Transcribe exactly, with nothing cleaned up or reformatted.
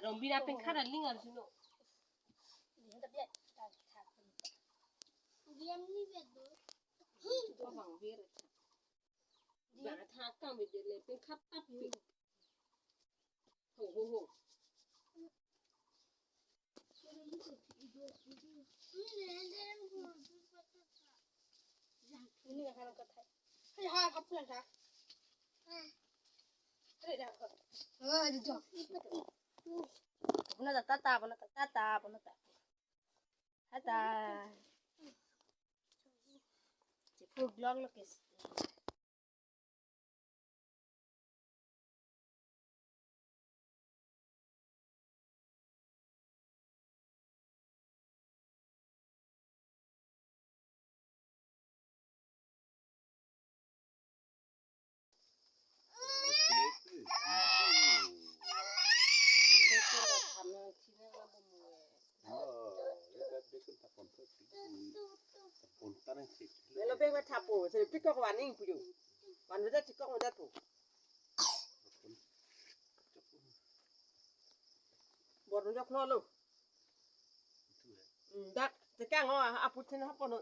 Rongbin apeng khara ling arjuno. Abang bir. Bang athak kang bibir le peng khat tap pi. Ho, ho, ho. Ini akan angkat hai. Hai, hai, hap lang ha. Hai, dah. Oh, ada jok. Puna ta tata, puna ta tata, puna ta. Hata. Chepu glong lo kes. Melo beng ma thapo, se pikok waning puyo. Wan beda chikok beda tu. Bor nujok lo lo. Hmm, dak, tekang o, aput sen hapo no.